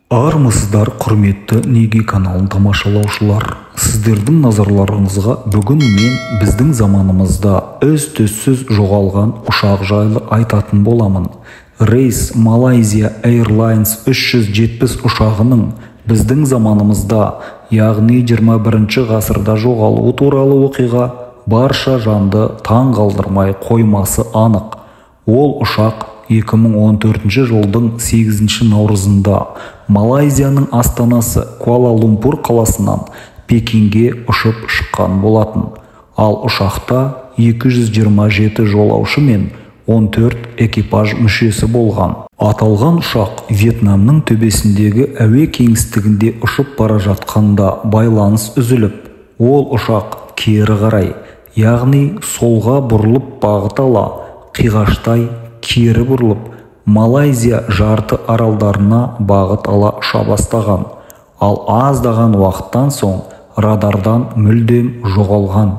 Армысыздар, құрметті Неге каналын тамашалаушылар. Сіздердің назарларыңызға бүгін мен біздің заманымызда із-түзсіз жоғалған ұшақ жайлы айтатын боламын. Рейс Malaysia Airlines 370 ұшағының біздің заманымызда, яғни 21 ғасырда жоғалуы туралы оқиға барша жанды таң қалдырмай қоймасы анық. Ол ұшақ 2014 жылдың 8 наурызында Малайзияның астанасы Куала-Лумпур қаласынан Пекинге ұшып шыққан болатын. Ал ұшақта 227 жолаушы мен 14 экипаж мүшесі болған. Аталған ұшақ Вьетнамның төбесіндегі әуе кеңістігінде ұшып бара жатқанда байланыс үзіліп, ол ұшақ кері қарай, яғни солға бұрылып бағыт ала, қиғаштай кері бұрылып, Малайзия жарты аралдарына бағыт ала ұша бастаған. Ал аздаған уақыттан соң радардан мүлдем жоғалған.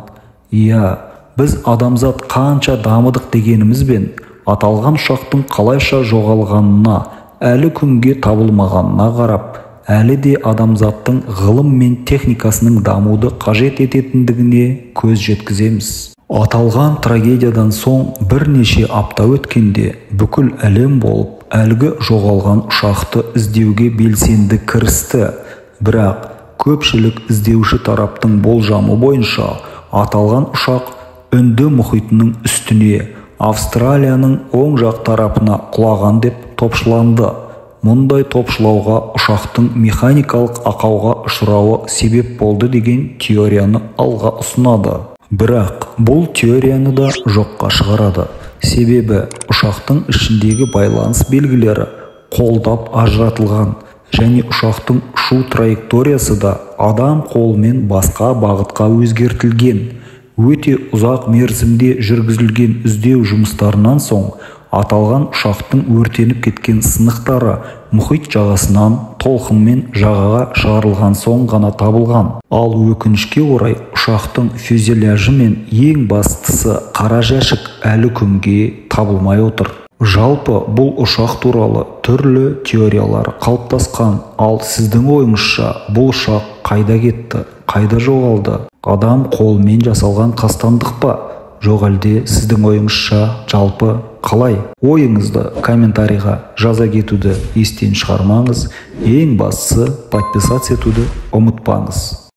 Иә, біз адамзат қанша дамыдық дегенімізбен, аталған ұшақтың қалайша жоғалғанына, әлі күнге табылмағанына қарап, әлі де адамзаттың ғылым мен техникасының дамуды қажет ететіндігіне көз жеткіземіз. Аталған трагедиядан соң бірнеше апта өткенде бүкіл әлем болып әлгі жоғалған ұшақты іздеуге белсенді кірісті. Бірақ көпшілік іздеуші тараптың болжамы бойынша аталған ұшақ Үнді мұхитының үстіне, Австралияның оң жақ тарапына құлаған деп топшыланды. Мұндай топшылауға ұшақтың механикалық ақауға ұшырауы себеп болды деген теорияны алға ұсынады. Бірақ бұл теорияны да жоққа шығарады. Себебі ұшақтың ішіндегі байланыс белгілері қолдап ажыратылған және ұшақтың ұшу траекториясы да адам қолымен басқа бағытқа өзгертілген. Өте ұзақ мерзімде жүргізілген іздеу жұмыстарынан соң аталған ұшақтың өртеніп кеткен сынықтары мұхит жағасынан толқынмен жағаға шығарылған соң ғана табылған. Ал өкінішке орай ұшақтың фюзеляжы мен ең бастысы қара жәшік әлі күнге табылмай отыр. Жалпы бұл ұшақ туралы түрлі теориялар қалыптасқан. Ал сіздің ойыңызша бұл ұшақ қайда кетті, қайда жоғалды? Адам қолымен жасалған қастандық па? Жоқ әлде сіздің ойыңызша жалпы қалай? Ойыңызды комментарийға жаза кетуді естен шығармаңыз. Ең бастысы подписаться етуді ұмытпаңыз.